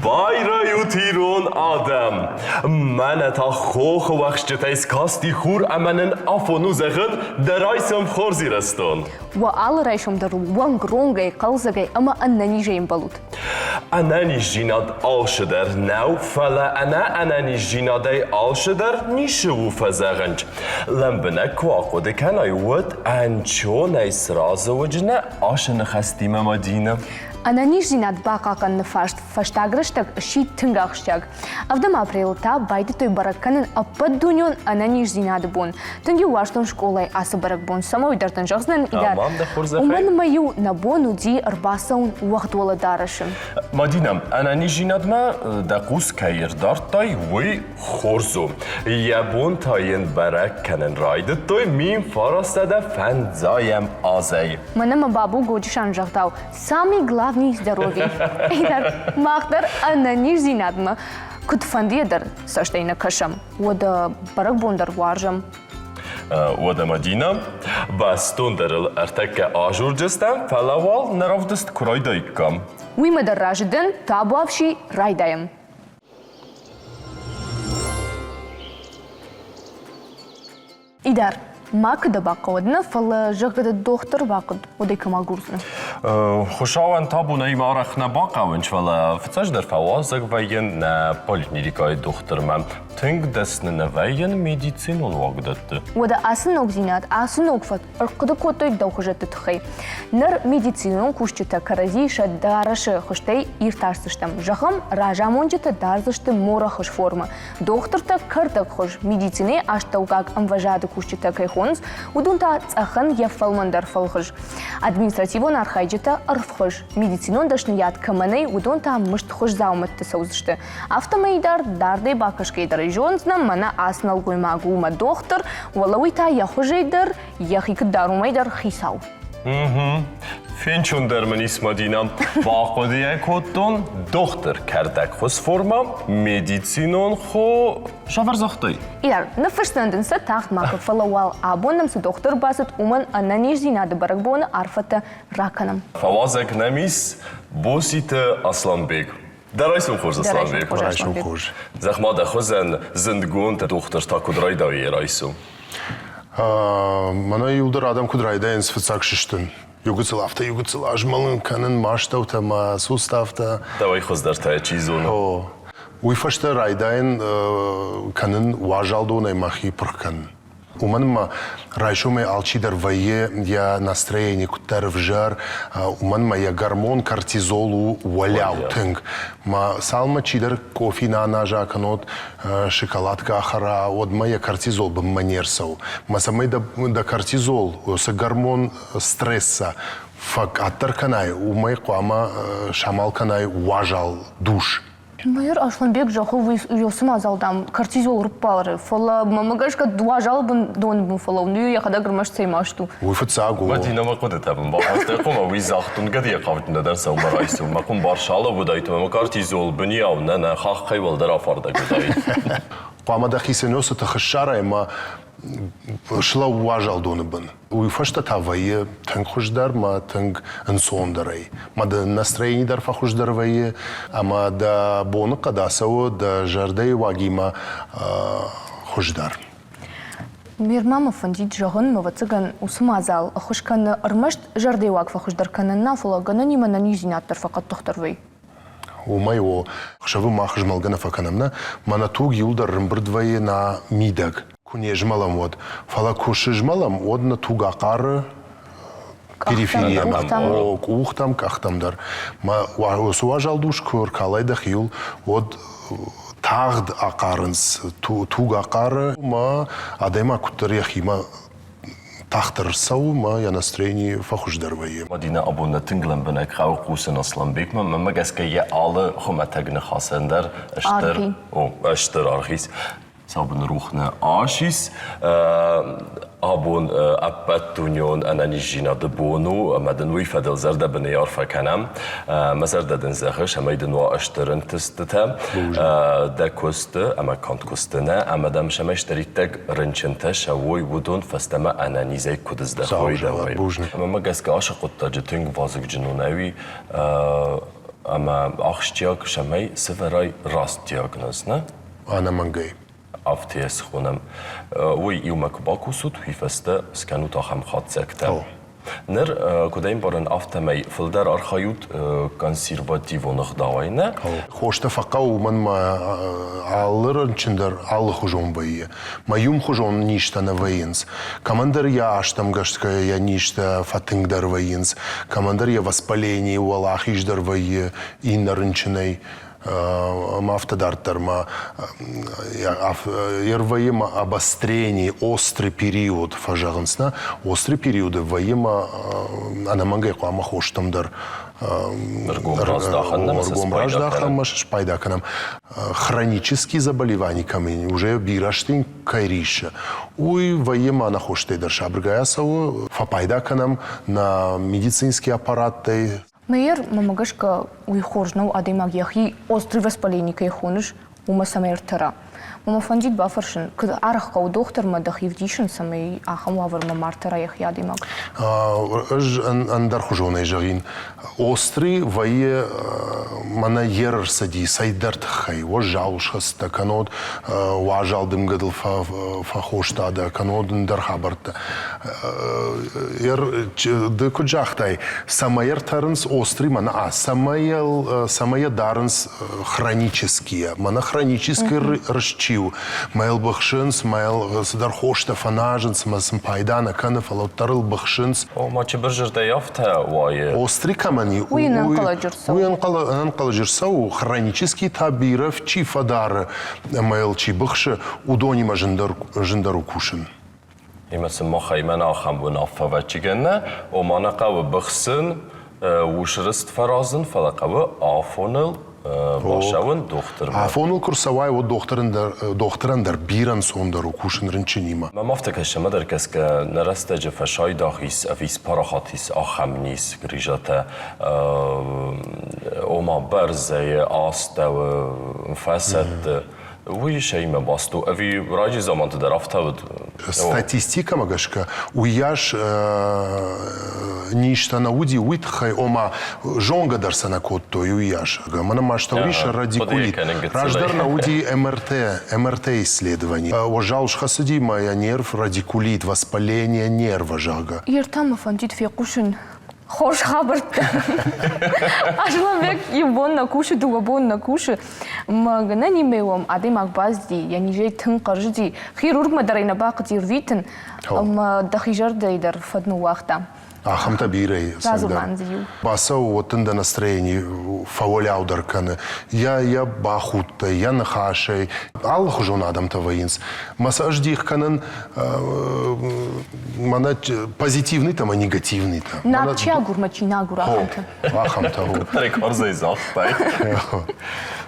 Байрайут, ирон адӕм! Мӕнӕ та хохы уӕхсджытӕй скасти хур ӕмӕ нын афон у зӕгъын, дӕ райсом хорз, Ирыстон! Уӕ алы райсом дӕр уӕнгронгӕй, хъӕлдзӕгӕй ӕмӕ ӕнӕнизӕй ӕмбӕлут. Ӕнӕниздзинад алцыдӕр нӕу, фӕлӕ ӕнӕ ӕнӕниздзинадӕй алцыдӕр ницы у фӕзӕгъынч. Лӕмбынӕг куы ахъуыды кӕнай, уӕд ӕнцонӕй сразы уыдзынӕ ацы ныхӕстимӕ Мадинӕ. Ӕнӕниздзинад бахъахъхъӕныны фарст фӕстаг рӕстӕг сси тынг ахсджиаг. Ӕвдӕм апрелы та байдыдтой бӕрӕг кӕнын ӕппӕтдунеон ӕнӕниздзинады бон. Тынг-иу уарзтон скъолайы ацы бӕрӕгбон. Цӕмӕй дӕр дын зӕгъдзынӕн, Идар. Уымӕн ӕмӕ-иу нӕ бон уыди ӕрбацӕуын уӕгъд уӕлӕдарӕсы. Мадинӕ, ӕнӕниздзинадмӕ дӕ хъус кӕй ӕрдардтай, уый хорз у. Йӕ бон та йын бӕрӕг кӕнын райдыдтой 1905 азӕй. Мӕнӕ мӕ бабу Годжысан зӕгъдау, самый главный здоровье. Идар, мах дӕр ӕнӕниздзинадмӕ куыдфӕндыйӕ дӕр цӕстӕй нӕ кӕсӕм, уӕдӕ бӕрӕгбон дӕр уарзӕм. Уӕдӕ Мадинӕ, бӕстондӕр ыл ӕртӕккӕ азурджыстӕм, фӕлӕ уал нӕ равдыст куы райдаиккам. Уыимӕ дӕр разы дӕн, табуафси, райдайӕм. Идар, макуы дӕ бахъӕуӕд нӕ, фӕлӕ зӕгъгӕ дӕ дохтыр бахъуыд, уӕд ӕй кӕм агурдзынӕ? Хуыцауӕн табу нӕ арӕх нӕ бахъӕуынц, фӕлӕ фыццаджыдӕр фӕуазӕг вӕййын нӕ поликлиникӕйы дохтырмӕ. Тынг дӕсны нӕ вӕййын медицинон уагдӕтты. Уӕдӕ ацы ногдзинад, ацы ног фӕтк ӕрхъуыды кодтой дӕу хуызӕтты тыххӕй. Ныр медицинон кусджытӕ кӕрӕдзи сӕ дарӕсы хуызтӕй иртасдзыстӕм. Зӕгъӕм, разамонджытӕ дардзысты морӕхуыз формӕ, Дохтыртӕ кӕрдӕгхуыз медицинӕйы астӕуккаг ӕмвӕзады кусджытӕ кӕй хонынц, уыдон та цъӕхӕн йӕ фӕлмӕндӕр фӕлхуыз. Административон архайджытӕ ӕрвхуыз, медицинон дӕсныйад кӕмӕ нӕй, уыдон та мыстхуыз дзаумӕтты цӕудзысты. Афтӕмӕй дӕр дардӕй бакӕсгӕйӕ дӕр ӕй зондзынӕ, мӕнӕ ацы нӕлгоймаг у мӕ дохтыр, уӕлӕ уый та йӕ хуызӕй дӕр, йӕхи куыд дары, уымӕй дӕр хицау. Угу. Фенчондӕр мын ис, Мадинӕ. Бахъуыды кодтон дохтыр кӕрдӕгхуыз формӕ, медицинон хо савӕр загътай? Иар, ныффысдзӕн дын сӕ тагъд макуы, фӕлӕ уал абон нӕм цы дохтыр бацыд, уымӕн ӕнӕниздзинады бӕрӕгбоны арфӕтӕ ракӕнӕм. Фӕуазӕг нӕм ис Боситы Асланбег. Дӕ райсом хорз, Асланбег. Райсом хорз. Зӕгъ-ма, дӕ хуызӕн зындгонд дохтыр та куыд райдайы райсом? Мӕнӕ иуылдӕр адӕм куыд райдайынц фыццаг сыстын. Иугуыцыл афтӕ, иугуыцыл азмӕлын кӕнын мастӕутӕ мӕ суставтӕ. Дӕуӕй хуыздӕртӕ чи зоны? О, уый фӕстӕ райдайын кӕнын уазал донӕй мӕхи пырх кӕнын. Уымӕн ӕмӕ райсомӕй алчидӕр вӕййы йӕ настроени куыддӕр ӕвзӕр, уымӕн ӕмӕ йӕ гормон кортизол у уӕлиау тынг. Мӕ цалынмӕ чидӕр къофи нӕ аназа кӕнод, шоколадкӕ ахӕра, уӕдмӕ йӕ кортизол бынмӕ не рцӕуы. Мӕ цӕмӕй дӕ кортизол, уыцы гормон стресса фӕкъаддӕр кӕнай, уымӕй хъуамӕ самал кӕнай уазал душ. Майор Асланбег зӕгъы, уый уыцы мадзал, дам, кортизол рыппары, фӕлӕ мӕмӕ гӕсгӕ уазалы бын доны бын фӕлӕуу, ну йӕхӕдӕг ӕрмӕст цӕй маст у. Уый фыццаг у. Мадинӕ мӕ хъуыдытӕ мын бахастай, хъуамӕ уый загътон, гӕд йӕ хъавджынӕ дӕр сӕумӕ райсом. Мӕ хъуын барсалӕ уыдаид, ӕмӕ кортизол бынийау нӕ нӕ хаххӕй уӕлдӕр афардӕг уыдаид. Хъуамӕ дӕхицӕн уыцы тых ссарай ӕмӕ слӕуу уазал доны бын. Уый фӕстӕ та вӕййы тынг хуыздӕр мӕ тынг ӕнцондӕрӕй. Мӕ дӕ настроени дӕр фӕхуыздӕр вӕййы ӕмӕ дӕ боныхъӕд ацӕуы дӕ зӕрдӕйы уагимӕ хуыздӕр. Мирмӕ мӕ фӕндид зӕгъын, ӕвӕццӕгӕн, уыцы мадзал ӕххуыс кӕны ӕрмӕст зӕрдӕйы уаг фӕхуыздӕр кӕнын нӕ, фӕлӕ гӕнӕнимӕ ӕнӕниздзинад дӕр фӕхъӕддыхдӕр вӕййы. Уымӕй о, ӕхсӕвы мах змӕлгӕ нӕ фӕкӕнӕм, нӕ, мӕнӕ туг иуылдӕр рымбырд вӕййы нӕ мидӕг. Куы не змӕлӕм, уӕд. Фӕлӕ куы сызмӕлӕм, уӕд нӕ туг ахъары перифериямӕ, о, къухтӕм, къӕхтӕм дӕр. Мӕ уыцы уазал душ куы ӕркалай дӕхиуыл, уӕд тагъд ахъарынц, туг ахъары, мӕ адӕймаг куыддӕр йӕхимӕ тагъддӕр ӕрцӕуы мӕ йӕ настроени фӕхуыздӕр вӕййы. Мадинӕ абон нӕ тынг лӕмбынӕг хъӕуы хъусын Асланбекмӕ. Мӕнмӕ гӕсгӕ йӕ алы хуымӕтӕг ныхасӕн дӕр стыр, о, стыр аргъ ис. Саубыны рух нӕ асис. Абон ӕппӕтдунеон ӕнӕниздзинады бон у, ӕмӕ дын уый фӕдыл зӕрдӕбынӕй арфӕ кӕнӕм. Мӕ зӕрдӕ дын зӕгъы, цӕмӕй дын уа стыр ӕнтыстытӕ дӕ куысты ӕмӕ канд куысты нӕ, ӕмӕ дӕм цӕмӕй стыр рынчынтӕ сӕуой, уыдон фӕстӕмӕ ӕнӕнизӕй куыд здӕхой дӕуӕй. Ӕмӕ мӕ гӕсгӕ ацы хъуыддаджы тынг вазыгджын у нӕуи ӕмӕ ахсджиаг, цӕмӕй сӕвӕрай раст диагноз, нӕ? Ӕнӕмӕнгӕй. Афтӕ схонӕм. Уый иумӕ куы бакусут, уый фӕстӕ скӕнут ахӕм хатдзӕгтӕ. Ныр, куыд ӕмбарын, афтӕмӕй фылдӕр архайут консервативон ӕгъдауӕй, нӕ? Хостӕ фӕхъӕуы, уымӕн ма алы рынчын дӕр алыхуызон вӕййы. Мӕ иумхуызон низтӕ нӕ вӕййынц. Кӕмӕндӕр йӕ азтӕм гӕсгӕ йӕ низтӕ фӕтынгдӕр вӕййынц, кӕмӕндӕр йӕ воспаление уӕлахиздӕр вӕййы иннӕ рынчынӕй. Ӕмӕ афтӕ дарддӕр ма вӕййы ма обострение, острый период фӕзӕгъынц, нӕ? Острый периоды вӕййы ма ӕнӕмӕнгӕй хъуамӕ хостӕм дӕр ӕргом раздахӕн ӕмӕ спайда кӕнӕм. Хронические заболевания кӕм уже бирӕ сты кӕй риссы, уый вӕййы ма нӕ хостӕй дӕр сабыргай ацӕуы, фӕпайда кӕнӕм нӕ медицинский аппараттӕй. Мейер, мӕмӕ гӕсгӕ, уый хорз нӕу, адӕймаг йӕхи острый воспаление кӕй хоныс, уымӕ цӕмӕй ӕртӕра. Мӕ фӕндид бафӕрсын, куыд арӕх хъӕуы дохтырмӕ дӕхи вдисын, цӕмӕй ахӕм уавӕрмӕ ма ртӕра йӕхи адӕймаг? Ӕз ӕндӕрхуызонӕй зӕгъин. Острый вӕййы мӕнӕ йе рцыди цӕйдӕр тыххӕй, уӕззау схӕцтӕ кӕнод, уазал дымгӕ дыл фӕхоста дӕ, кӕнод ӕндӕр хабӕрттӕ. Ды куыд загътай, цӕмӕй ӕртӕрынц острый мӕнӕ цӕмӕй цӕмӕй йӕ дарынц хронические. Мӕнӕ хронический рыст чи у, мӕ йыл быхсынц, мӕ йыл цыдӕр хостӕ фӕназынц, мӕ сын пайда нӕ кӕны, фӕлӕ уӕддӕр ыл быхсынц. Ома чыбырзӕрдӕйы афтӕ уайы. Острый кӕмӕн и, уый ӕнӕнхъӕлӕджы рцӕуы. Уый ӕнӕнхъӕлӕджы рцӕуы, хронический та бирӕ чи фӕдары ӕмӕ йыл чи быхсы, уыдонимӕ зындӕр у кусын. Ӕмӕ сын махӕй мӕнӕ ахӕм уынаффӕ ӕвӕццӕгӕн, ома нӕ хъӕуы быхсын, усрыст фӕразын, фӕлӕ хъӕуы афоныл бацӕуын дохтырмӕ. Афоныл куы рцӕуай, уӕд дохтырӕн дӕр бирӕ ӕнцондӕр у кусын рынчынимӕ. Мӕм афтӕ кӕсы, ӕмӕ дӕр гӕсгӕ нӕ рӕстӕджы фӕсайдагъ ис ӕви спарахат ис ахӕм низ, грижатӕ, ома бӕрзӕйы, астӕуы, фӕсӕтты. Уый сӕимӕ баст у ӕви раджы заманты дӕр афтӕ уыд? Статистикӕмӕ гӕсгӕ, уыйас низтӕ нӕ уыди, уый тыххӕй, ома, зонгӕ дӕр сӕ нӕ кодтой, уыйас. Мӕнӕ ма стауис радикулит. Раздӕр нӕ уыди МРТ, МРТ исследовани. Уӕззау схӕцыди мӕ йӕ нерв радикулит, воспаление нерва, зӕгъгӕ. Йе ртӕ мӕ фӕндид фехъусын хорз хабӕрттӕ. Асланбег иу бон нӕ кусы, дыууӕ бон нӕ кусы. Мӕ уӕм адӕймаг базди, йӕ низӕй тынг хъӕрзыди, хирургмӕ дӕр ӕй нӕ бахъуыди рвитын, ӕмӕ дӕхи зӕрдӕйы дӕр фӕд ныууагъта. Ахӕмтӕ бирӕ Радзурман дзы иу. Бацӕуы, уӕд дын дӕ настроени фӕуӕлиаудӕр кӕны. Йӕ бахудтӕй, йӕ ныхасӕй. Алыхуызон адӕмтӕ вӕййынц. Мӕ сӕ ӕз дих кӕнын мӕнӕ позитивный-тӕ ӕмӕ негативный-тӕ. Над чи агурмӕ, чи нӕ агур, ахӕмтӕ. Ахӕмтӕ. Рекордзӕй загътай.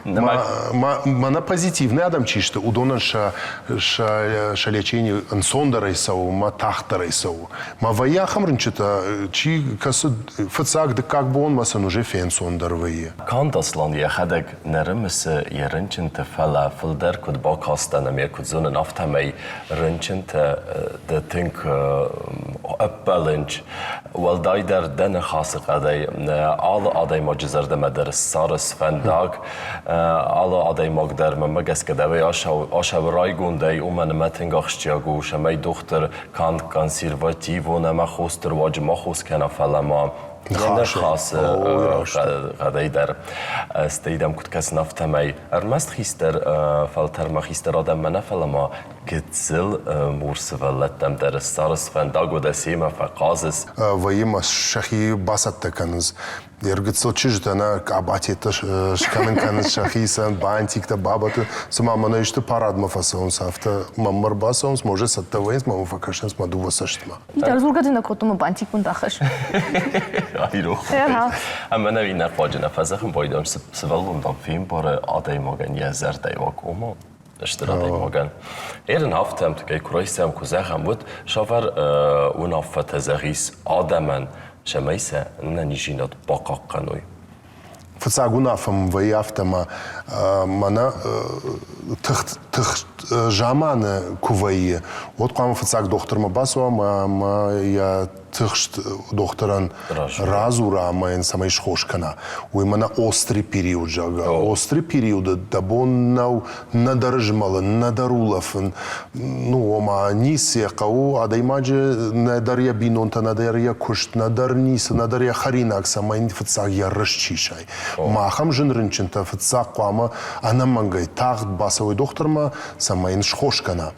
Мӕнӕ позитивный адӕм чи сты, уыдонӕн сӕ сӕ лечение ӕнцондӕрӕй цӕуы, мӕ тагъддӕрӕй цӕуы. Мӕ вӕййы ахӕм рынчытӕ, чи кӕцы фыццаг, дыккаг бонмӕ сын уже фенцондӕр вӕййы. Канд Аслан йӕхӕдӕг нӕ рымысы йӕ рынчынты, фӕлӕ фылдӕр куыд бакастӕн ӕмӕ куыд зонын, афтӕмӕй рынчынтӕ дӕ тынг ӕппӕлынч, уӕлдайдӕр дӕ ныхасы хъӕдӕй алы адӕймаджы зӕрдӕмӕ дӕр ссарыс фӕндаг, алы адӕймаг дӕр мӕнмӕ гӕсгӕ дӕуӕй асӕуы райгондӕй, уымӕн ӕмӕ тынг ахсджиаг у, цӕмӕй дохтыр канд консервативон ӕмӕ хосты руаджы ма хос кӕна, фӕлӕ ма ныхасы гъӕдӕй дӕр. Стӕй дӕм куыд кӕсын, афтӕмӕй ӕрмӕст хистӕр фӕлтӕрмӕ, хистӕр адӕммӕ нӕ, фӕлӕ ма гыццыл мур сывӕллӕттӕм дӕр ссарыс фӕндаг, уӕдӕ семӕ фӕхъазыс. Вӕййы ма сӕхи бацӕттӕ кӕнынц. Йе ргыццыл чызджытӕ нӕ къабатеттӕ скӕнын кӕнынц сӕхицӕн, бантиктӕ, бабаты. Цыма мӕнӕ исты парадмӕ фӕцӕуынц, афтӕ мӕм ӕрбацӕуынц, може цӕттӕ вӕййынц, мӕ фӕкӕсынц мӕ дыууӕ цӕстмӕ. Итар дзургӕ дын нӕ кодтон, мӕ бантик мын рахӕсс. Айрох. Ӕмӕ нӕ иннӕ хъуаджы нӕ фӕзӕгъын байдам, сывӕллон дам фембары адӕймагӕн йӕ зӕрдӕйы уаг, ома. Стыр адӕймагӕн. Ерын афтӕ кӕй куы райсӕм, куы зӕгъӕм, уӕд цавӕр уынаффӕтӕ зӕгъис адӕмӕн, цӕмӕй сӕ ӕнӕниздзинад бахъахъхъӕной? Фыццаг уынаффӕ мын вӕййы афтӕ, ӕмӕ мӕнӕ тыхст заманы куы вӕййы, уӕд хъуамӕ фыццаг дохтырмӕ бацӕуа ӕмӕ йӕ тыхст дохтырӕн радзура ӕмӕ йын цӕмӕй схос кӕна. Уый мӕнӕ острый период, зӕгъгӕ. Острый периоды дӕ бон нӕу нӕдӕр змӕлын, нӕдӕр улӕфын. Ну, ома, ницы йӕ хъӕуы адӕймаджы нӕдӕр йӕ бинонтӕ, нӕдӕр йӕ куыст, нӕдӕр ницы, нӕдӕр йӕ хӕринаг, цӕмӕй фыццаг йӕ рыст сисай. Махӕм зын рынчынтӕ фыццаг хъуамӕ ӕнӕмӕнгӕй тагъд бацӕуой дохтырмӕ, цӕмӕй йын схос кӕна.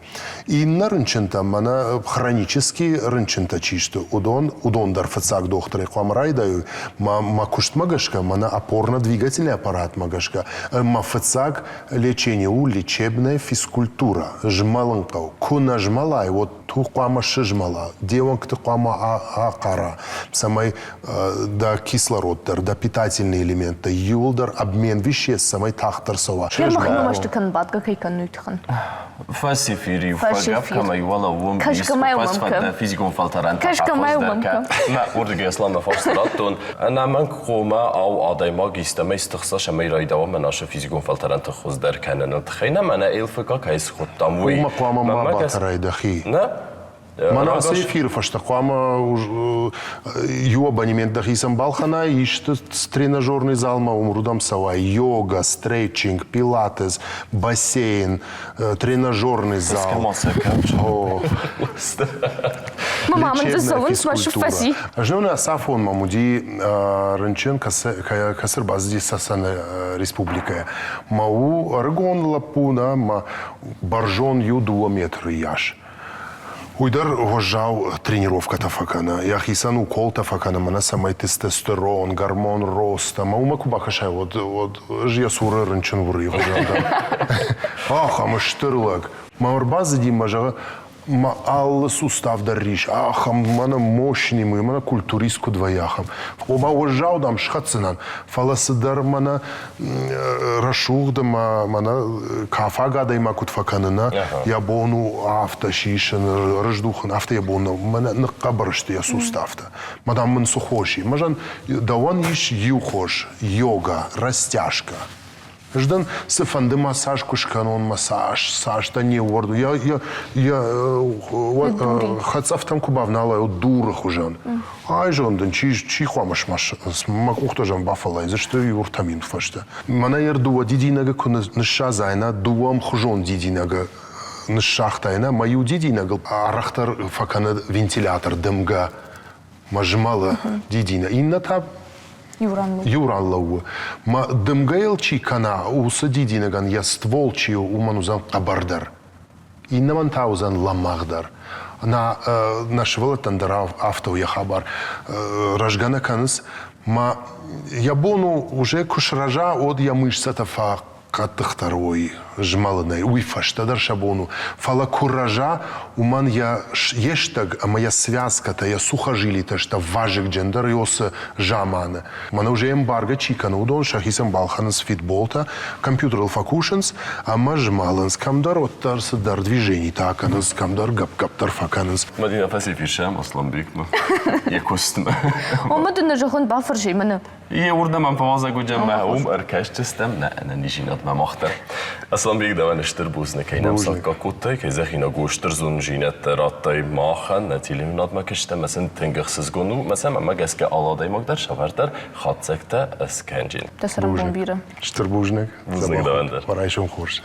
Иннӕ рынчынтӕ, мӕнӕ хронический рынчынтӕ чи сты, уыдон, уыдон дӕр фыццаг дохтырӕй хъуамӕ райдайой. Мӕ, мӕ куыстмӕ гӕсгӕ, мӕнӕ опорно-двигательный аппаратмӕ гӕсгӕ, мӕ фыццаг лечение у лечебная физкультура. Змӕлын хъӕуы. Куы нӕ змӕлай, уӕд туг хъуамӕ сызмӕла, де уӕнгты хъуамӕ ахъара, цӕмӕй дӕ кислород дӕр, дӕ питательные элементтӕ иууылдӕр обмен веществ, цӕмӕй тагъддӕр цӕуа. Мӕхимӕ мӕсты кӕнын бадгӕ кӕй кӕнын, уый тыххӕн. Фӕсефири фӕгӕпп кӕмӕй уӕлӕ уым ис физикон фӕлтӕрӕнтӕ Мӕ уырдыгӕй Асланмӕ фарст радтон. Ӕнӕмӕнг хъуамӕ ау адӕймаг истӕмӕй стыхса, цӕмӕй райдауа мӕн ашы физикон фӕлтӕрӕнты хуыздӕр кӕныны тыххӕй. Нӕ мӕнӕ ЛФК кӕй схуыдтам, уый. Уымӕ хъуамӕ ма батӕрай дӕхи. Нӕ? Мӕнӕ ацы эфиры фӕстӕ хъуамӕ иу абонемент дӕхицӕн балхӕнай, исты тренажерный залмӕ уым цӕуай, йога, стретчинг, пилатес, бассейн, тренажерный зал. Лечебная физкультура. Знон ацафон мӕм уыди рынчын, кӕцы ӕрбацыди Цӕцӕны республикӕйӕ. Мӕ у ӕрыгон лӕппу, нӕ, мӕ бӕрзонд иу дыууӕ метры йас. Уый дӕр уӕззау тренировкӕтӕ фӕкӕны, йӕхицӕн уколтӕ фӕкӕны, мӕнӕ цӕмӕй тестостерон, гормон рост ӕмӕ уымӕ куы бакӕсай, уӕд, уӕд ӕз йӕ цуры рынчын уырыйы хуызӕн дӕн. Ахӕм стыр лӕг. Мӕ ӕрбацыди мӕ зӕгъы, мӕ алы сустав дӕр рис, ахӕм мӕнӕ мощный мый, мӕнӕ культурист куыд вӕййы, ахӕм. Ома уӕззау, дам, схӕцдзынӕн, фӕлӕ цыдӕр мӕнӕ рӕсугъд ӕмӕ мӕнӕ кафаг адӕймаг куыд фӕкӕны, нӕ, йӕ бон у афтӕ сисын, рыздухын, афтӕ йӕ бон нӕу. Мӕнӕ ныхъхъӕбӕр сты йӕ сустӕ афтӕ. Мадам мын цы хос и? Мӕзӕн дӕуӕн ис иу хос – йога, растяжка. Ӕз дӕн цыфӕнды массаж куы скӕнон, массаж, цас дӕ не ууӕрдон, йӕ, йӕ, йӕ хӕцъӕфтӕм куы бавналай, уӕд дуры хуызӕн. Ай зон дын, чи, чи хъуамӕ мӕ къухтӕ зӕн бафӕллайдзысты иу ӕртӕ минут фӕстӕ. Мӕнӕ йӕ дыууӕ дидинӕгы куы ныссадзай, нӕ дыууӕ ӕмхуызон дидинӕгы ныссагътай, нӕ мӕ иу дидинӕгыл арӕхдӕр фӕкӕны вентилятор дымгӕ, мӕ змӕлы дидинӕг. Иннӕ та иу ран лӕууы. Мӕ дымгӕйыл чи кӕна, уыцы дидинӕгӕн йӕ ствол чи у, уымӕн уыдзӕн хъӕбӕрдӕр. Иннӕмӕн та уыдзӕн лӕмӕгъдӕр. Нӕ, нӕ сывӕллӕттӕн дӕр афтӕ у йӕ хабар. Рӕзгӕ нӕ кӕнынц. Мӕ йӕ бон у, уже куы сырӕза, уӕд йӕ мышцӕтӕ фӕхъӕддыхдӕр уой змӕлынӕй. Уый фӕстӕдӕр сӕ бон у. Фӕлӕ куы рӕза, уымӕн йӕ йе стӕг ӕмӕ йӕ связкӕтӕ, йӕ сухожилитӕ сты вазыгджындӕр ёсы заманы. Мӕнӕ уже ӕмбаргӕ чи кӕны, уыдон сӕхицӕн балхӕнынц фитболтӕ, компьютерыл фӕкусынц ӕмӕ змӕлынц. Кӕмдӕр уӕддӕр цыдӕр движенитӕ акӕнынц, кӕмдӕр гӕпп-гӕпп дӕр фӕкӕнынц. Мадина фӕци Асланбекмӕ йӕ куыстмӕ. Омӕ дын зӕгъын бафӕрсай мӕнӕ. Йе уырдӕм ӕм фӕуазӕг уыдзӕн мӕ уым ӕркӕсдзыстӕм нӕ ӕнӕниздзинадмӕ мах дӕр. Асланбег дӕуӕн стыр бузныг, кӕй нӕм саккаг кодтай, кӕй зӕгъинаг у стыр зондзинӕдтӕ радтай махӕн, нӕ телеуынадмӕ куыстӕм ӕмӕ сын тынг ӕхсызгон у, мӕ сӕм ӕмӕ гӕсгӕ алы адӕймаг дӕр сӕвӕрдӕр хатдзӕгтӕ скӕнджын. Дӕ цӕрӕнбон бирӕ. Стыр бузныг. Бузныг дӕуӕн дӕр. Райсом хорз.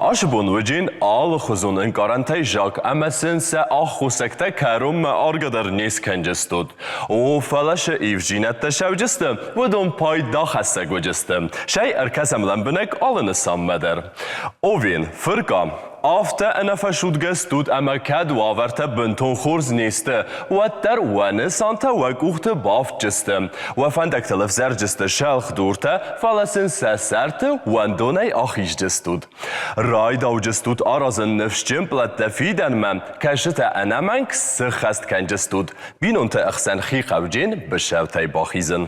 Ацы бон уыджын алыхуызон ӕнкъарӕнтӕй заг ӕмӕ сын сӕ аххосӕгтӕ кӕронмӕ аргӕ дӕр не скӕнджыстут. О, фӕлӕ сӕ ивдзинӕдтӕ сӕвджысты, уыдон пайдахӕссӕг уыджысты. Сӕй ӕркӕсӕм лӕмбынӕг алы нысанмӕ дӕр. Овен, фыркъа, Афтӕ ӕнӕфӕсудгӕ стут ӕмӕ кӕд уавӕртӕ бынтон хорз не сты, уӕддӕр уӕ нысантӕ уӕ къухты бафтджысты. Уӕ фӕндӕгтыл ӕвзӕрджысты сӕлхдуртӕ, фӕлӕ сын сӕ сӕрты уӕндонӕй ахизджыстут. Райдауджыстут аразын ныфсджын пълӕттӕ фидӕнмӕ, кӕсытӕ ӕнӕмӕнг сыххӕст кӕнджыстут. Бинонты ӕхсӕн хи хъӕвджын быцӕутӕй бахизын.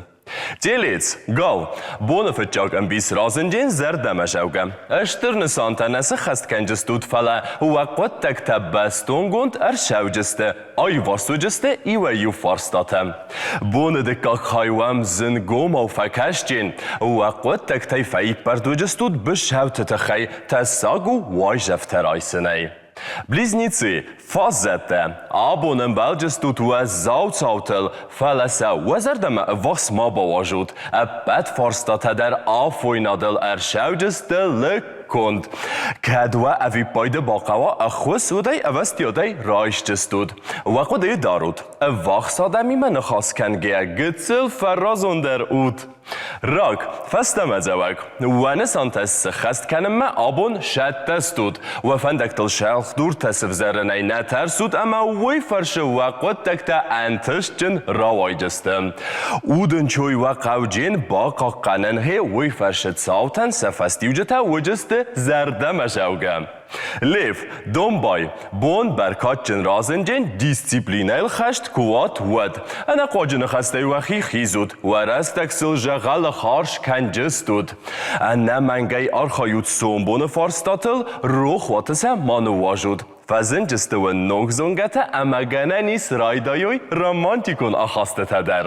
Телец, гал, боны фыццаг ӕмбис разынджын зӕрдӕмӕзӕугӕ. Стыр нысантӕ нӕ сыххӕст кӕнджыстут, фӕлӕ уӕ хъуыддӕгтӕ бӕстонгонд ӕрцӕуджысты, аиварсуджысты иуӕй-иу фарстатӕ. Боны дыккаг хай уӕм зынгомау фӕкӕсджын, уӕ хъуыддӕгтӕй фӕиппӕрд уыджыстут быцӕуты тыххӕй, тӕссаг у уайдзӕфтӕ райсынӕй. Близнецы, фаззӕттӕ, абон ӕмбӕлджыстут уӕззау цаутыл, фӕлӕ сӕ уӕ зӕрдӕмӕ ӕввахс ма бауарзут. Ӕппӕт фарстатӕ дӕр афойнадыл ӕрцӕуджысты лыггонд. Кӕд уӕ ӕвиппайды бахъӕуа ӕххуыс, уӕд ӕй ӕвӕстиатӕй райсджыстут. Уӕ хъуыдыйы дарут, ӕввахс адӕмимӕ ныхас кӕнгӕйӕ гыццыл фӕразондӕр ут. Рак, фӕстӕмӕдзӕуӕг. Уӕ нысантӕ сыххӕст кӕнынмӕ абон сӕттӕ стут. Уӕ фӕндӕгтыл сӕлхдуртӕ сывзӕрынӕй нӕ тӕрсут ӕмӕ уый фӕрсы уӕ хъуыддӕгтӕ ӕнтыстджын рауайдзысты. Удынчой уӕ хъӕуджын бахъахъхъӕнын гъе уый фӕрсы цаутӕн сӕ фӕстиуджытӕ уыдысты зӕрдӕмӕзӕугӕ. Лев, домбай, бон бӕркадджын разынджын дисциплинӕйыл хӕст куы уат, уӕд. Ӕнӕхъуаджы ныхӕстӕй уӕхи хизут, уӕ рӕстӕг сыл зӕгъӕлы харз кӕнджыстут. Ӕнӕмӕнгӕй архайут сомбоны фарстатыл, рохуаты сӕ ма ныууазут. Фӕзынджысты уын ног зонгӕтӕ ӕмӕ гӕнӕн ис райдайой романтикон ахастытӕ дӕр.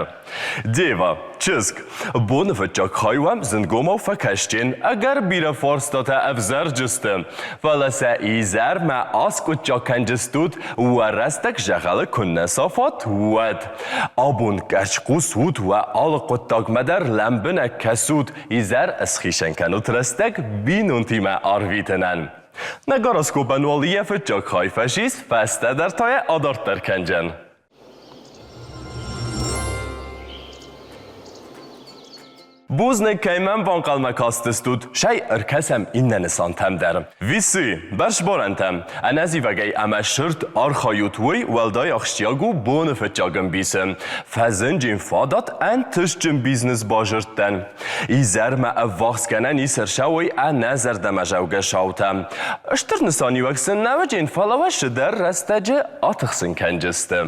Дева, чызг, боны фыццаг хай уӕм зынгомау фӕкӕсджын, ӕгӕр бирӕ фарстатӕ ӕвзӕрджысты, фӕлӕ сӕ изӕрмӕ аскъуыддзаг кӕнджыстут, уӕ рӕстӕг зӕгъӕлы куыннӕ сафат, уӕд. Абон къӕрцхъус ут уӕ алы хъуыддагмӕ дӕр лӕмбынӕг кӕсут, изӕр схицӕн кӕнут рӕстӕг бинонтимӕ арвитынӕн. Нӕ гороскопӕн уал йӕ фыццаг хай фӕцис, фӕстӕдӕр та йӕ адарддӕр кӕнджын. Бузныг, кӕй мӕм банхъӕлмӕ кастыстут, сӕй ӕркӕсӕм иннӕ нысантӕм дӕр. Висы, бӕрзборӕнтӕ, ӕнӕзивӕгӕй ӕмӕ сырд архайут, уый уӕлдай ахсджиаг у боны фыццаг ӕмбисы. Фӕзынджын фадат ӕнтыстджын бизнес базырдтӕн. Изӕрмӕ ӕввахс гӕнӕн ис ӕрцӕуой ӕнӕзӕрдӕмӕзӕугӕ саутӕ. Стыр нысаниуӕг сын нӕ уыджын, фӕлӕ уӕ цыдӕр рӕстӕджы атыхсын кӕнджысты.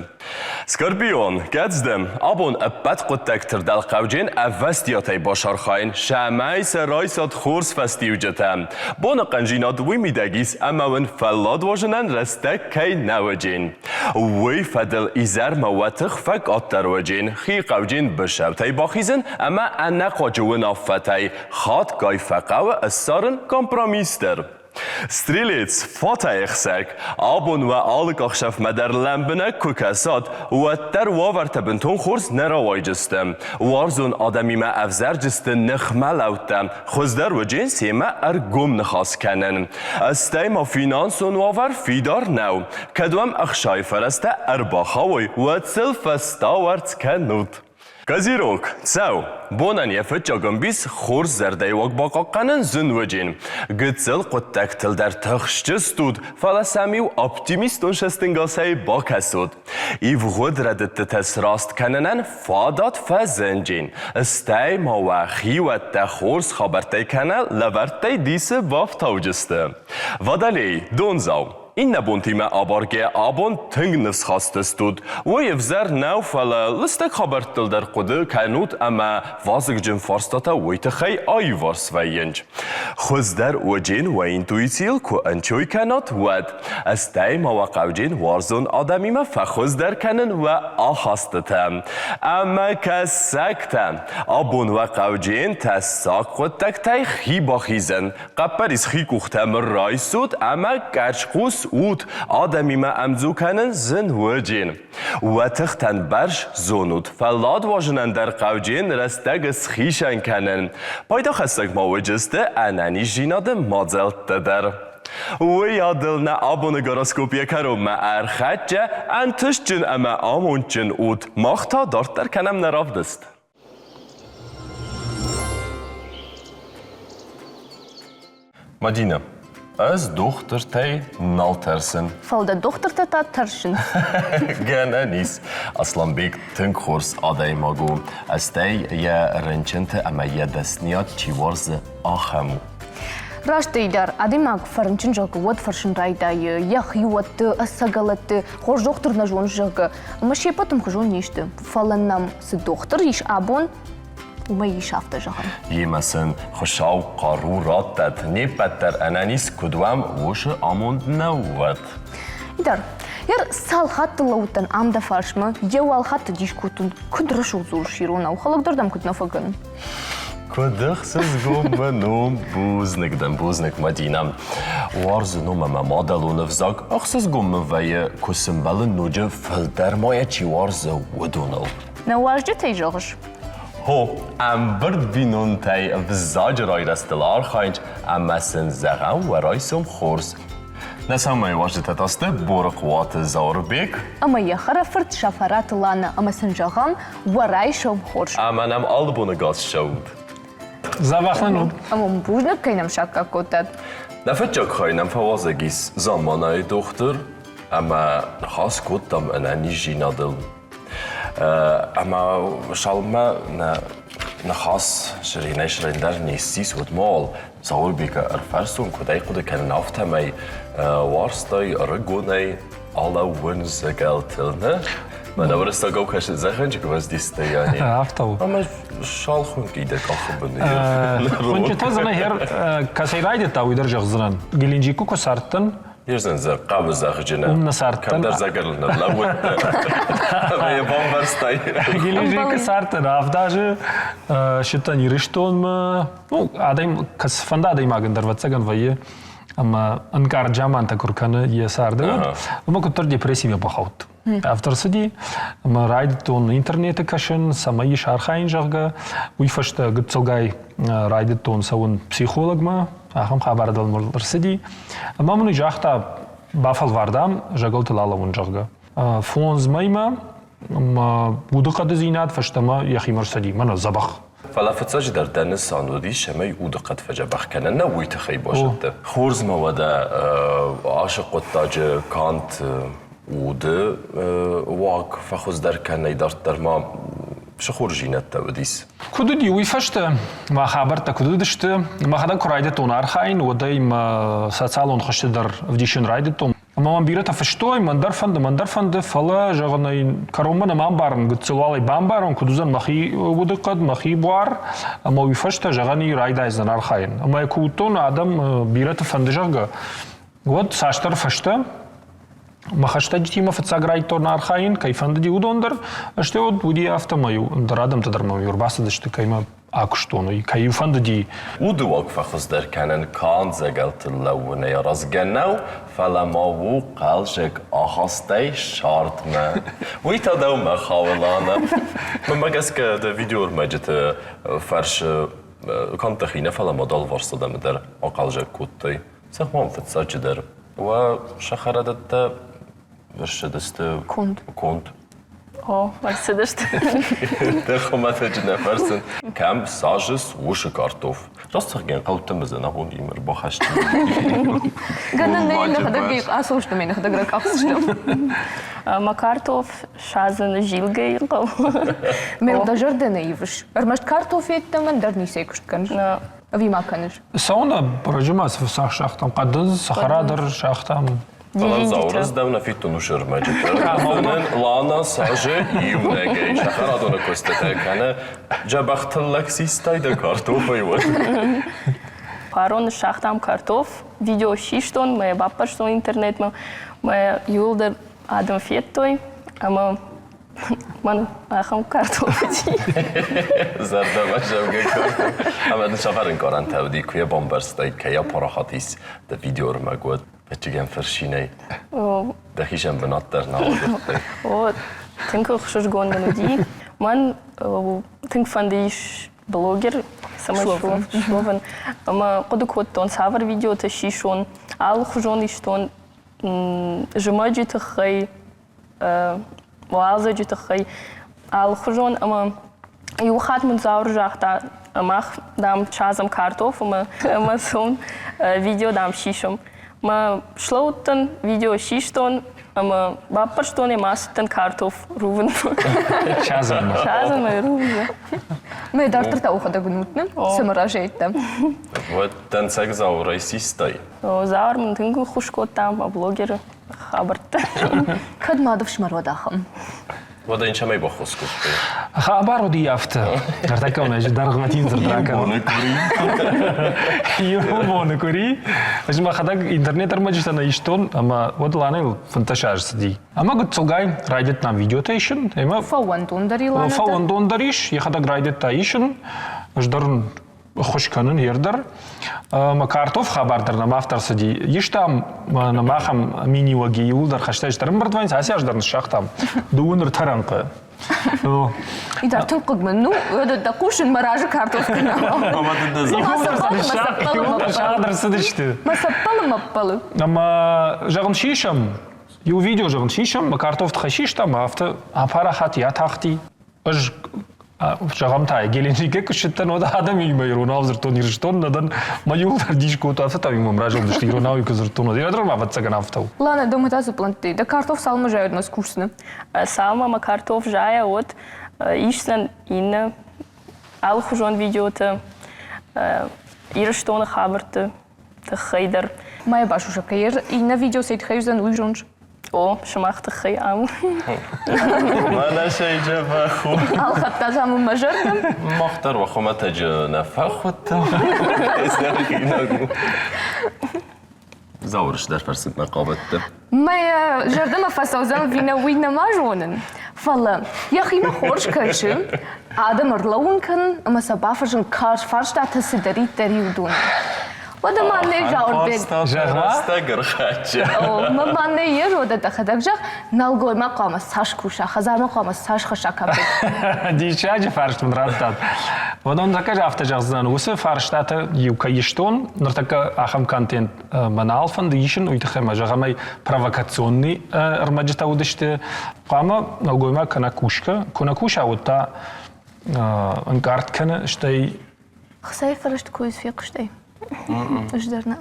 Скорпион, кӕд дӕ абон ӕппӕт хъуыддӕгты рдӕлхъӕвджын ӕвӕстиатӕй бацархайын, цӕмӕй сӕ райсат хорз фӕстиуджытӕ. Боны хъӕндзинад уый мидӕг ис, ӕмӕ уын фӕллад уозынӕн рӕстӕг кӕй нӕ уыджын. Уый фӕдыл изӕрмӕ уӕ тых фӕкъаддӕр уыджын, хи хъӕвджын быцӕутӕй бахизын ӕмӕ ӕнӕхъуаджы уынаффӕтӕй хатгай фӕхъӕуы ссарын компромисс дӕр. Стрелец, фатӕйӕхсӕг, абон уӕ алы къахсӕфмӕ дӕр лӕмбынӕг куы кӕсат, уӕддӕр уавӕртӕ бынтон хорз нӕ рауайджысты. Уарзон адӕмимӕ ӕвзӕрджысты ныхмӕлӕудтӕ, хуыздӕр уыджын семӕ ӕргом ныхас кӕнын. Стӕй ма финансон уавӕр фидар нӕу. Кӕд уӕм ӕхсайы фӕрӕзтӕ ӕрбахауой, уӕд сыл фӕстауӕрц кӕнут. Козерог, цӕу, бонӕн йӕ фыццаг ӕмбис хорз зӕрдӕйы уаг бахъахъхъӕнын зын уыджын. Гыццыл хъуыддӕгтыл дӕр тыхсджыстут, фӕлӕ сӕм-иу оптимистон цӕстӕнгасӕй бакӕсут. Ивгъуыд рӕдыдтытӕ сраст кӕнынӕн фадат фӕзынджын. Стӕй ма уӕ хиуӕттӕ хорз хабӕрттӕй кӕнӕ лӕвӕрттӕй дисы бафтауджысты. Водолей, дондзау. Иннӕ бонтимӕ абаргӕ абон тынг ныфсхаст стут. Уый ӕвзӕр нӕу, фӕлӕ лыстӕг хабӕрттыл дӕр хъуыды кӕнут ӕмӕ вазыгджын фарстатӕ уый тыххӕй аиуварс вӕййынц. Хуыздӕр уыджын уӕ интуицийыл куы ӕнцой кӕнат, уӕд. Стӕй ма уӕ хъӕуджын уарзон адӕмимӕ фӕхуыздӕр кӕнын уӕ ахастытӕ. Ӕмӕ кӕсӕгтӕ, абон уӕ хъӕуджын тӕссаг хъуыддӕгтӕй хи бахизын Хъӕппӕрис хи къухтӕм райсут ӕмӕ къӕрцхъус ут, адӕмимӕ ӕмдзу кӕнын зын уыджын. Уӕ тыхтӕн бӕрз зонут, фӕллад уазынӕн дӕр хъауджын рӕстӕг схицӕн кӕнын. Пайдахӕссӕг ма уыджысты ӕнӕниздзинады мадзӕлттӕ дӕр. Уый адыл нӕ абоны гороскоп йӕ кӕронмӕ ӕрхӕццӕ, ӕнтыстджын ӕмӕ амондджын ут, мах та дарддӕр кӕнӕм нӕ равдыст. Мадинӕ, ӕз дохтыртӕй нал тӕрсын. Фӕлӕ дӕ дохтыртӕ та тӕрсынц. Гӕнӕн ис. Асланбег тынг хорз адӕймаг у. Стӕй йӕ рынчынты ӕмӕ йӕ дӕсныйад чи уарзы, ахӕм у. Растӕй дӕр, адӕймаг фӕрынчын, зӕгъгӕ, уӕд фӕрсын райдайы йӕ хиуӕтты, ӕцӕгӕлӕтты, хорз дохтыр нӕ зоны, зӕгъгӕ. Ӕмӕ се ппӕт ӕмхуызон не сты. Фӕлӕ нӕм цы дохтыр ис абон? Уымӕй ис афтӕ зӕгъӕн. Йемӕ сын Хуыцау хъару раттӕд, не ппӕт дӕр ӕнӕниз куыд уӕм, уыцы амонд нӕ уӕд. Идар, ер цал хатты лӕууыдтӕн ам дӕ фарсмӕ, йе уал хатты дис кодтон, куыд рӕсугъд дзурыс иронау, хӕлӕгдӕр дӕм куыд нӕ фӕкӕнын. Куыд ӕхсызгон мын у, бузныг дӕн, бузныг, Мадинӕ. Уарзын у мӕ мӕ мадӕлон ӕвзаг, ӕхсызгон мын вӕййы, куы сымбӕлын ноджы фылдӕр ма йӕ чи уарзы, уыдоныл. Нӕ уазджытӕй зӕгъыс? Хо, ӕмбырд бинонтӕй ӕвзаджы райрӕзтыл архайынц ӕмӕ сын зӕгъӕм уӕ райсом хорз. Нӕ самай уазджытӕ та сты Борыхъуаты Зауырбег ӕмӕ йӕ хӕрӕфырт Сафараты Лана ӕмӕ сын зӕгъӕм уӕ райсом хорз. Ӕмӕ нӕм алы боны гас ссӕуд. Дзӕбӕх нын уыд. Ӕмӕ бузныг, кӕй нӕм саккаг кодтат. Нӕ фыццаг хай нӕм фӕуазӕг ис замманайы дохтыр ӕмӕ ныхас кодтам ӕнӕниздзинадыл. Ӕмӕ цалынмӕ нӕ ныхас сыринӕй-сырындӕр не ссис, уӕдмӕ уал Зауырбекы ӕрфарстон, куыд ӕй хъуыды кӕнын, афтӕмӕй уарзтай ӕрыгонӕй алӕууын зӕгӕлтыл, нӕ? Мӕнӕ уырыссагау кӕсын зӕгъӕнджы гвоздистояне. Афтӕ у. Ӕмӕ шал хуынкъи дӕ къахы бын. Хуынчъытӕ дзы нӕ кӕцӕй райдыдта, уый дӕр зӕгъдзынӕн. Геленджикы куы цардтӕн, Ирзен дзы хъӕуы зӕгъджынӕ. Уым нӕ цардтӕн. Кӕмдӕр зӕгӕл ныллӕууыдтӕ. Ӕмӕ йӕ бамбӕрстай. Геленджикы цардтӕн 7 азы сыдтӕн Ирыстонмӕ. Ну, адӕм, кӕцыфӕнды адӕймагӕн дӕр ӕвӕццӕгӕн вӕййы ӕмӕ ӕнкъард замантӕ куы ркӕны йӕ царды, уӕд ӕмӕ куыддӕр депрессимӕ бахаудт. Афтӕ рцыди, ӕмӕ райдыдтон интернеты кӕсын, цӕмӕй ис архайын, зӕгъгӕ. Уый фӕстӕ гыццылгай райдыдтон цӕуын психологмӕ, ахӕм хабар дӕр мыл ӕрцыди. Ӕмӕ мын уый загъта, бафӕлвар, дам, зӕгӕлтыл алӕууын, зӕгъгӕ. 5 мӕймӕ мӕ удыхъӕдыдзинад фӕстӕмӕ йӕхимӕ рцыди, мӕнӕ дзӕбӕх. Фӕлӕ фыццаджыдӕр дӕ нысан уыдис, цӕмӕй удыхъӕд фӕдзӕбӕх кӕна, нӕ уый тыххӕй базыдта. Хорз ма уӕдӕ ацы хъуыддаджы канд уды уаг фӕхуыздӕр кӕнӕй дарддӕр ма цы хорздзинӕдтӕ уыдис? Куыд уыди, уый фӕстӕ мӕ хабӕрттӕ куыд уыдысты, мӕхӕдӕг куы райдыдтон архайын, уӕд ӕй мӕ социалон хызты дӕр ӕвдисын райдыдтон. Ӕмӕ мӕм бирӕтӕ фыстой, мӕн дӕр фӕнды, мӕн дӕр фӕнды, фӕлӕ, зӕгъын ӕй, кӕронмӕ нӕма ӕмбарын, гыццыл уал ӕй бамбарон, куыд уыдзӕн мӕхи удыхъӕд, мӕхи буар, ӕмӕ уый фӕстӕ, зӕгъӕн, и райдайдзӕн архайын. Ӕмӕ йӕ куы уыдтон, адӕм бирӕты фӕнды, зӕгъгӕ, уӕд цасдӕр фӕстӕ мӕ хӕстӕджытимӕ фыццаг райдтон архайын, кӕй фӕндыди, уыдон дӕр, стӕй уӕд уыди афтӕмӕй-иу ӕндӕр адӕмтӕ дӕр мӕм-иу ӕрбацыдысты, кӕй мӕ акуыстон, уый кӕй-иу фӕндыди. Уды уаг фӕхуыздӕр кӕнын канд зӕгӕлтыл лӕууынӕй аразгӕ нӕу, фӕлӕ ма у хъӕлдзӕг ахастӕй сардмӕ. Уый та дӕумӕ хауы, Лана. Мӕнмӕ гӕсгӕ дӕ видеоӕрмӕджыты фӕрсы канд дӕхи нӕ, фӕлӕ ма дӕлварс адӕмы дӕр ахъӕлдзӕг кодтай. Зӕгъ-ма фыццаджыдӕр, уӕ сахарадӕттӕ ӕрцыдысты конд. Конд. О, ӕрцыдысты. Дӕ хуымӕтӕджы нӕ фӕрсын. Кӕм сажыс уышы картоф? Раст зӕгъгӕ, хъӕутты мызӕн абон им ӕрбахӕсты. Гӕнӕн нӕй нӕхӕдӕг асостым, нӕхӕдӕг ракъахдзыстӕм. Мӕ картоф садзын зилгӕйы хъӕуы. Мӕ дӕ зӕрдӕ нӕ ивыс. Ӕрмӕст картоф йеддӕмӕ ӕндӕр ницӕй куыст кӕныс. Ӕви ма кӕныс? Цӕуын бӕрӕджы ма цы сагътам, хъӕдындз, цӕхӕра дӕр сагътам. Фӕлӕ Зауырыз дӕу нӕ федтон уыцы ӕрмӕджыты. Фынын Лана сажы иунӕгӕй сахарадоны куыстытӕ кӕны. Дзӕбӕх тыллӕг систай дӕ картофӕй уӕд. Фарон ныссагътам картоф, видео систон, мӕ баппӕрстон интернетмӕ, мӕ иуылдӕр адӕм федтой ӕмӕ мӕн ахӕм картоф уыди. Зӕрдӕмӕ зӕгъгӕ картоф. Ӕмӕ дын цавӕр ӕнкъарӕнтӕ уыди, куы йӕ бамбӕрстай, кӕй апарахат ис дӕ видеоӕрмӕг, уӕд? Ӕвӕццӕгӕн фӕрсинӕй дӕхицӕн бынат дӕр нал агуырдтай. О, тынг ӕхсызгон мын уыди. Мӕн тынг фӕнды ис блогер цӕмӕй суӕвын. Ӕмӕ хъуыды кодтон, цавӕр видеотӕ сисон, алыхуызон истон зымӕджы тыххӕй, уалдзӕджы тыххӕй алыхуызон ӕмӕ иу хатт мын Зауыр загъта, мах, дам, садзӕм картоф ӕмӕ ӕмӕ цом видео, дам, сисӕм. Мӕ слӕудтӕн, видео систон ӕмӕ баппӕрстон ӕмӕ ацыдтӕн картоф рувынмӕ. Садзынмӕ. Садзынмӕ, рувынмӕ. Мӕ дарддӕр та уӕхӕдӕг уынут, нӕ? Цӕмӕ разӕйттӕ? Уӕд дӕнцӕг Зауырӕй систай? Зауыр мын тынг ӕххуыс кодта, мӕ блогеры хабӕрттӕ. Кӕд мады фсымӕр уӕд ахӕм? Уӕдӕ йын цӕмӕй баххуыс кодтой? Хабар уыди афтӕ. Ныртӕккӕ уын ӕз дӕргъвӕтин дзырд ракӕнон. Иу боны къуыри. Ӕз мӕхӕдӕг интернет ӕрмӕджытӕ нӕ истон, ӕмӕ уӕд Ланӕйыл 15 азы цыди. Ӕмӕ гыццылгай райдыдтам видеотӕ исын. Ӕмӕ Фӕуӕндондӕр и Ланӕ дӕр? Фӕуӕндондӕр ис, йӕхӕдӕг райдыдта исын. Ӕз дӕр ын ӕххуыс кӕнын ер дӕр. Мӕ картоф хабар дӕр нӕм афтӕ ӕрцыди. Истам нӕм ахӕм миниуӕги иууылдӕр хӕстӕджытӕ ӕрӕмбырд вӕййынц, ацы аз дӕр ныссагътам дыууын ӕртӕ рӕнхъы. Идар тынг хъыг мын, ну, дӕ хъусын, мӕ разы картоф куы нӕ Сагъд ӕрцыдысты. Мӕ цӕппӕлы мӕ ппӕлы. Ӕмӕ, зӕгъын, сисӕм, иу видео, зӕгъын, сисӕм, мӕ картоф тыххӕй систам, афтӕ апарахат и атахти. Ӕз зӕгъӕм та, Геленджикӕй куы ссыдтӕн, уӕд адӕмимӕ иронау дзырдтон Ирыстон нӕ дӕн, мӕ иуылдӕр дис кодта, афтӕ та-иу мӕм разылдысты иронау куы дзырдтон, уӕд. Дӕр ма ӕвӕццӕгӕн афтӕ у. Лана, дӕумӕ та цы пълӕнттӕ? Дӕ картоф цалынмӕ зайӕд скусдзынӕ? Цалынмӕ мӕ картоф зайа, уӕд исдзӕн иннӕ алыхуызон видеотӕ Ирыстоны хабӕртты тыххӕй дӕр. Ма йӕ басусӕг кӕн, иннӕ видео цӕй тыххӕй уыдзӕн, уый зоныс? О, сымах тыххӕй ам. Мӕнӕ сӕйджы фӕху. Алхӕдта та мын мӕ зӕрдӕ. Мах дӕр уӕ хуымӕтӕджы нӕ фӕхуыдтам. Зауырыс дӕр фӕрсынмӕ хъавыдтӕ. Мӕ зӕрдӕмӕ фӕцӕудзӕн ӕви нӕ, уый нӕма зонын. Фӕлӕ йӕхимӕ хорз кӕсы, адӕм ӕрлӕууын кӕнын ӕмӕ сӕ бафӕрсын карз фарстатӕ цыдӕриддӕр и, уыдон. Уӕдӕ ма нӕ Зауырбег. Рӕстӕг ӕрхӕццӕ. Мӕ ма нӕ йе рода дӕхӕдӕг зӕгъ, нӕлгоймаг хъуамӕ цас куса, хӕдзармӕ хъуамӕ цас хӕсса кӕппӕт. Диссаджы фарст мын радтат. Уыдон тӕккӕ афтӕ зӕгъдзынӕн, уыцы фарстатӕ иу кӕй истон, ныртӕккӕ ахӕм контент мӕ нал фӕнды исын, уый тыххӕй мӕ зӕгъӕм ӕй провокационный ӕрмӕджытӕ уыдысты. Хъуамӕ нӕлгоймаг кӕнӕ кусгӕ, куы нӕ куса, уӕд та ӕнкъард кӕны, стӕй Хцайы фӕрӕзты кой фехъуыстай? Ӕз дӕр нӕ.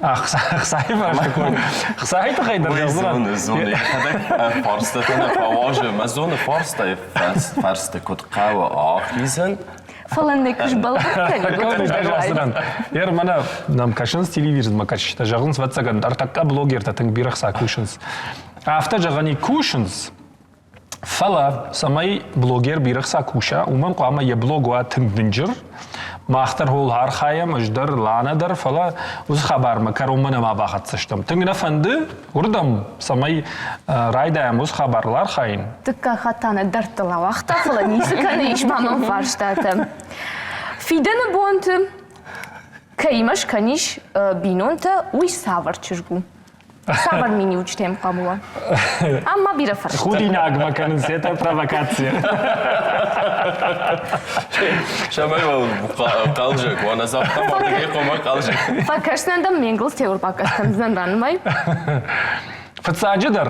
Хцайы фӕрӕзты кой. Хцайы тыххӕй дӕр зоны, зоны. Йӕхӕдӕг фарстатӕ нӕ фӕуазы. Мӕ зоны фарстайы фӕрсты куыд хъӕуы ахизын. Фӕлӕ нӕ куы сбӕлвырд кӕнин. Ер мӕнӕ нӕм кӕсынц телевизормӕ кӕсджытӕ, зӕгъынц, ӕвӕццӕгӕн, ӕртӕккӕ блогертӕ тынг бирӕ хца кусынц. Афтӕ зӕгъӕн и кусынц, Фӕлӕ, цӕмӕй блогер бирӕ хца куса, уымӕн хъуамӕ йӕ блог уа тынг дынджыр. Мах дӕр ууыл архайӕм, ӕз дӕр, Лана дӕр, фӕлӕ уыцы хабармӕ кӕронмӕ нӕма бахӕццӕ стӕм. Тынг нӕ фӕнды уырдӕм, цӕмӕй райдайӕм уыцы хабарыл архайын. Дыккаг хатт та нӕ дӕрдтыл ауагъта, фӕлӕ ницы кӕны, ис ма мӕм фарстатӕ. Фидӕны бонты кӕимӕ скӕнис бинонтӕ, уый цавӕр чызг у? Цавӕр миниуджытӕм хъуамӕ уа? Ам ма бирӕ фӕрстытӕ. Худинаг ма кӕнынц, это провокация. Цӕмӕй уал хъӕлдзӕг уа, нӕ загъта мардыгӕй хъуамӕ хъӕлдзӕг. Фӕкӕсдзынӕн дӕм ме нгуылдзтӕ ӕрбакӕс кӕндзынӕн ранымай. Фыццаджыдӕр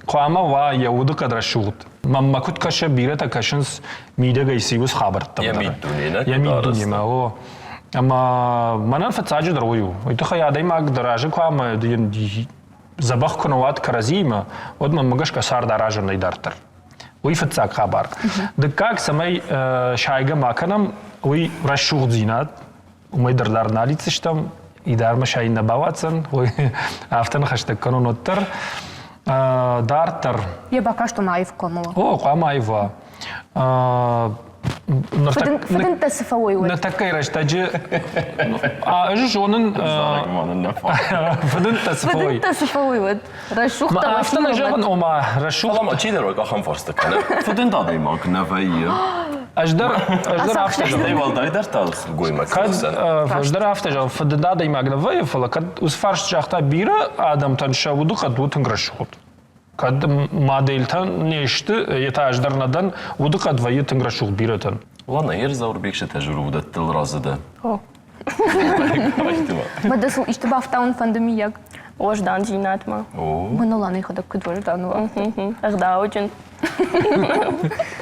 хъуамӕ уа йӕ удыхъӕд рӕсугъд. Мӕнмӕ куыд кӕсы, бирӕтӕ кӕсынц мидӕгӕй цы уыцы хабӕрттӕм Йӕ миддуне, нӕ? Йӕ миддунемӕ, о. Ӕмӕ мӕнӕн фыццаджыдӕр уый у. Уый тыххӕй адӕймаг дӕ разы куы ӕмӕ йын дзӕбӕх куы нӕ уат кӕрӕдзиимӕ, уӕд мӕнмӕ гӕсгӕ цард аразын нӕй дарддӕр. Уый фыццаг хабар. Дыккаг, цӕмӕй сайгӕ ма кӕнӕм, уый рӕсугъддзинад, уымӕй дӕр дард нал итдзыстӕм, идармӕ сайын нӕ бауадздзӕн, уый афтӕ ныхӕстӕг кӕнон уӕддӕр. Дарддӕр. Йӕ бакаст ын аив хъуамӕ уа. О, хъуамӕ аив уа. Фыдындтӕ цы фӕуой, уӕд? Ныртӕккӕйы рӕстӕджы ӕз зонын фыдындтӕ цы фӕуой. Фыдындтӕ цы фӕуой, уӕд? Рӕсугъдтӕ Афтӕ нӕ зӕгъын, ома рӕсугъд. Фӕлӕ ма чидӕр ахӕм фарста кӕны. Фыдынд адӕймаг нӕ вӕййы. Ӕз дӕр ӕз дӕр афтӕ зӕгъын. Уӕлдайдӕр та сылгоймӕгты Кӕд ӕз дӕр афтӕ зӕгъын, фыдынд адӕймаг нӕ вӕййы, фӕлӕ кӕд уыцы фарст загъта бирӕ адӕмтӕн сӕ удыхъӕд у тынг рӕсугъд. Кӕд модельтӕ не сты, йе та ӕз дӕр нӕ дӕн, удыхъӕд вӕййы тынг рӕсугъд бирӕтӕн. Ладно, ер Заурбек тӕжыр уыдӕттыл разы дӕ. О. Мӕ сыл исты бафтауын фӕнды миййаг? Уӕздандзинадмӕ. Мӕнӕ йӕхӕдӕг куыд уӕздан у. Ӕгъдауджын.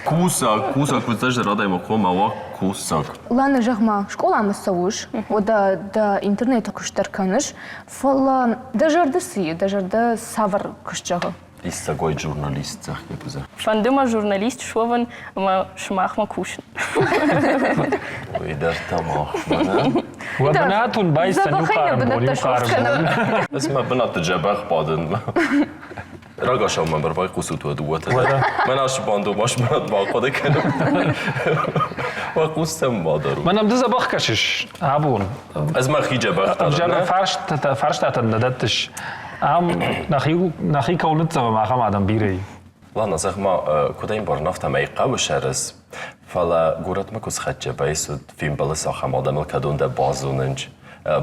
Кусӕг, кусӕг, куыдзӕжы адӕймаг хъуамӕ уа кусӕг. Лана, зӕгъ-ма, скъоламӕ цӕуыс, уӕдӕ дӕ интернеты куыст дӕр кӕныс, фӕлӕ дӕ зӕрды цы и, дӕ зӕрдӕ цавӕр куыст зӕгъы? Исцӕгой журналист зӕгъгӕ куы зӕгъ. Фӕнды мӕ журналист суӕвын ӕмӕ сымахмӕ кусын. Уый дӕр та махмӕ, нӕ? Уӕ бынат уын байсдзӕн иу хъарм бон, иу хъарм бон. Ӕз мӕ бынаты дзӕбӕх бадын. Рагацау мӕм ӕрбайхъусут уӕ дыууӕтӕ дӕр. Мӕн ацы бандон ма сбадт бахъуыды кӕнын. Уӕ хъустӕм ма дарут. Мӕн ӕм ды дзӕбӕх кӕсыс абон. Ӕз мӕхи дзӕбӕх дӕн. Фарстатӕн нӕ дӕттыс. Ам нӕхи, нӕхи кӕуыл ныццӕвӕм, ахӕм адӕм бирӕ и. Ладно, зӕгъ-ма, куыд ӕмбарын, афтӕмӕй хъӕуы сӕрыз, фӕлӕ горӕтмӕ куы схӕццӕ вӕййыс, уӕд фембӕлыс ахӕм адӕмыл, кӕдон дӕ базонынч,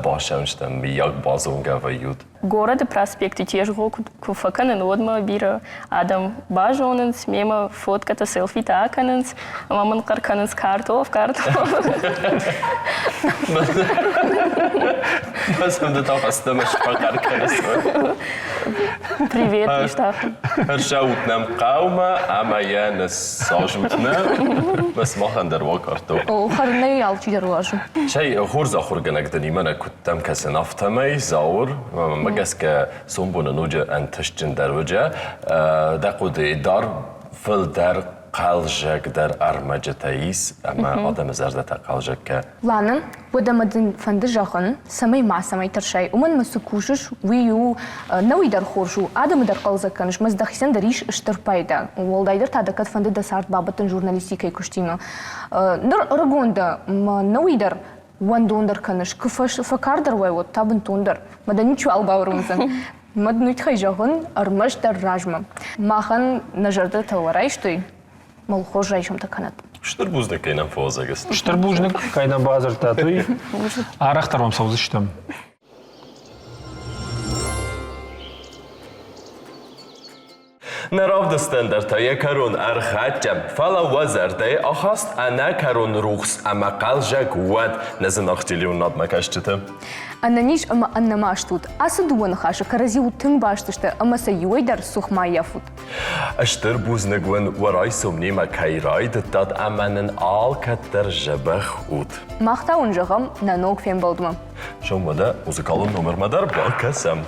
басӕнстӕм, мыййаг базонгӕ вӕййут. Городы проспекты тезгъо куы фӕкӕнын, уӕд мӕ бирӕ адӕм базонынц, мемӕ фоткӕтӕ, селфитӕ акӕнынц ӕмӕ мын хъӕр кӕнынц картоф, картоф. Фӕнды та фӕстӕмӕ сфӕхъӕр кӕныс. Привет, Иштах. Ӕрцӕут нӕм хъӕумӕ ӕмӕ йӕ ныссазут нӕ. Мӕ сымахӕн дӕр уа картоф. О, хӕрынӕй алчидӕр уарзы. Цӕй, хорз ахуыргӕнӕг дын имӕ нӕ куыдтӕм кӕсын, афтӕмӕй Зауыр, мӕ гӕсгӕ, сомбоны ноджы ӕнтыстджындӕр уыдзӕ. Дӕ хъуыдыйы дӕр фылдӕр хъӕлзӕгдӕр ӕрмӕджытӕ ис ӕмӕ адӕмы зӕрдӕтӕ хъӕлзӕг кӕ. Лана, уӕдӕ мӕ дын фӕнды зӕгъын, цӕмӕй мацӕмӕй тӕрсай, уымӕн мӕ цы кусыс, уый у, нӕуый дӕр хорз у, адӕмы дӕр хъӕлдзӕг кӕныс, мӕ дӕхицӕн дӕр ис стыр пайда. Уӕлдайдӕр та дӕ кӕд фӕнды дӕ цард бабӕттын журналистикӕйы куыстимӕ. Ныр ӕрыгон дӕ, мӕ нӕуый дӕр уӕндондӕр кӕныс, куы фӕкардӕр уай, уӕд та бынтондӕр. Мӕ дӕ ничиуал бауромдзӕн. Мӕ дын уый тыххӕй зӕгъын, ӕрмӕстдӕр размӕ. Махӕн нӕ зӕрдӕтӕ уӕ райстой, мыл хорз райсомтӕ кӕнӕд. Стыр бузныг, кӕй нӕм фӕуазӕг сты. Стыр бузныг, кӕй нӕм бадзырдтат, уый. Арӕхдӕр уӕм цӕудзыстӕм. Нӕ равдыстӕн дӕр та йӕ кӕрон ӕрхӕццӕ, фӕлӕ уӕ зӕрдӕйы ахаст ӕнӕкӕрон рухс ӕмӕ хъӕлзӕг уӕд нӕ зынаргъ телеуынынадмӕ кӕсджыты. Ӕнӕниз ӕмӕ ӕнӕмаст ут. Ацы дыууӕ ныхасы кӕрӕдзиуыл тынг баст сты ӕмӕ сӕ иуӕй дӕр цух ма ййафут. Стыр бузныг уын, уӕ райсом немӕ кӕй райдыдтат ӕмӕ нын алкӕддӕр дзӕбӕх ут. Мах та уын зӕгъӕм нӕ ног фембӕлдмӕ. Сом уӕдӕ музыкалон номермӕ дӕр бакӕсӕм.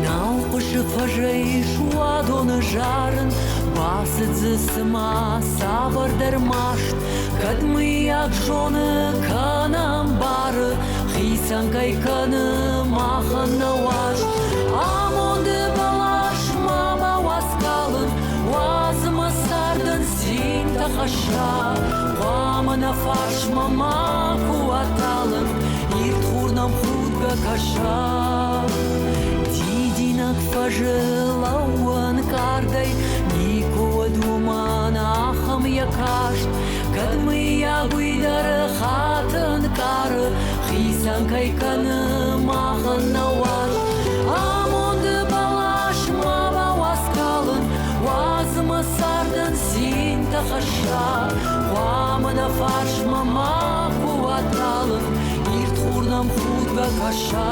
Нал хъуысы фӕзӕй суадоны зарын, Бацыд дзы цыма цавӕрдӕр маст, Кӕд мыййаг зоны, кӕнӕ ӕмбары, Хицӕн кӕй кӕны махӕн нӕ уарзт. Амонды бӕлас ма бауадз калын, Уадз мӕ цардӕн цинтӕ хӕсса. Хъуамӕ нӕ фарсмӕ макуы уа талынг, Ирд хур нӕм худгӕ кӕса. Дидинӕг фӕзы лӕууы ӕнкъардӕй, Никуы уыд уымӕн ахӕм йӕ каст. Кӕд мыййаг уый дӕр хаты ӕнкъары, Хицӕн кӕй кӕны махӕн нӕ уарзт. Амонды бӕлас ма бауадз калын, Уадз мӕ цардӕн цинтӕ хӕсса. Хъуамӕ нӕ фарсмӕ макуы уа талынг, Ирд хур нӕм худгӕ кӕса.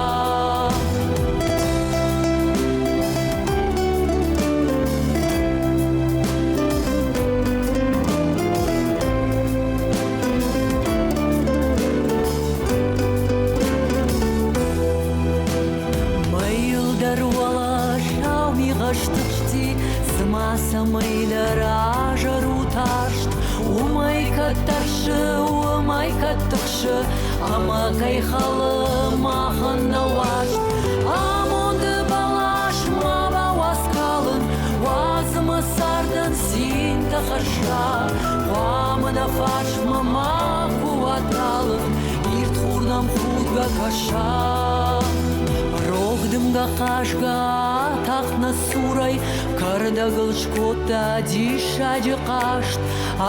Мӕйыл дӕр уӕлӕ сау мигъ стыхсти, Цыма цӕмӕйдӕр азӕр у тарст. Уымӕй кӕд тӕрсы, уымӕй кӕд тыхсы, Ӕмӕ кӕй хӕлы махӕн нӕ уарзт. Амонды бӕлас ма бауадз калын, Уадз мӕ цардӕн цинтӕ хӕсса. Хъуамӕ нӕ фарсмӕ макуы уа талынг, Ирд хур нӕм худгӕ кӕса. Рог дымгӕ хъазгӕ атахт нӕ цурӕй, Кӕрдӕгыл скодта диссаджы хъазт.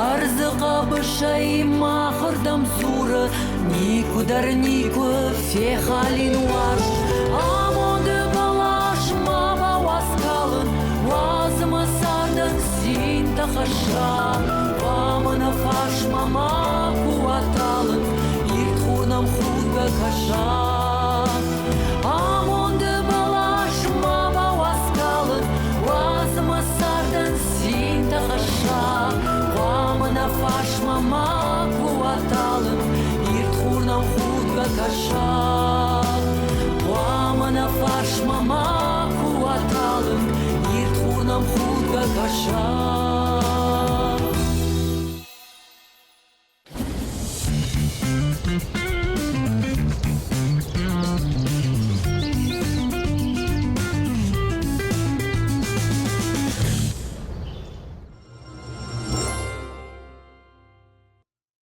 Ӕрдзы хъӕбысӕй махырдӕм дзуры, Никуыдӕр никуы фехалин уарзт. Амонды бӕлас ма бауадз калын, Уадз мӕ цардӕн цинтӕ хӕсса. Хъуамӕ нӕ фарсмӕ макуы уа талынг, Ирд хур нӕм худгӕ кӕса. Амонды бӕлас ма бауадз калын, Уадз мӕ цардӕн цинтӕ хӕсса. кӕса. Хъуамӕ нӕ фарсмӕ макуы уа талынг, ирд хур нӕм худгӕ кӕса.